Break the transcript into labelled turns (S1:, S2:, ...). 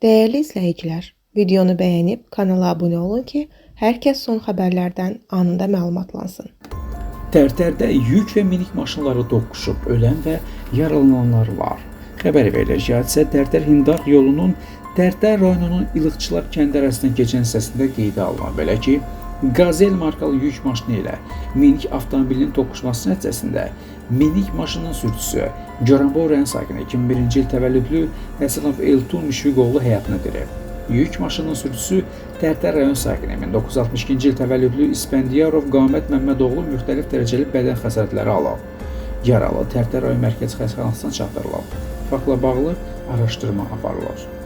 S1: Dəyərli izləyicilər, videonu bəyənib kanala abunə olun ki, hər kəs son xəbərlərdən anında məlumatlansın.
S2: Tərtərdə yük və minik maşınları toqquşub, ölən və yaralananlar var. Xəbər verilir ki, hadisə Tərtər-Hindar yolunun Tərtər rayonunun İlıqçılar kəndi ərazisindən keçən hissəsində qeydə alınıb. Belə ki, Gazel markalı yük maşını ilə minik avtomobilinin toqquşması nəticəsində minik maşının sürücüsü Goranboy rayon sakini 2001-ci il təvəllüdlü Həsənov Eltun Müşfiqoğlu həyatını itirib. Yük maşınının sürücüsü Tərtər rayon sakini 1962-ci il təvəllüdlü İspəndiyarov Qamət Məmmədoğlu müxtəlif dərəcəli bədən xəsarətləri alıb. Yaralı Tərtər rayon mərkəzi xəstəxanasına çatdırılıb. Faktla bağlı araşdırma aparılır.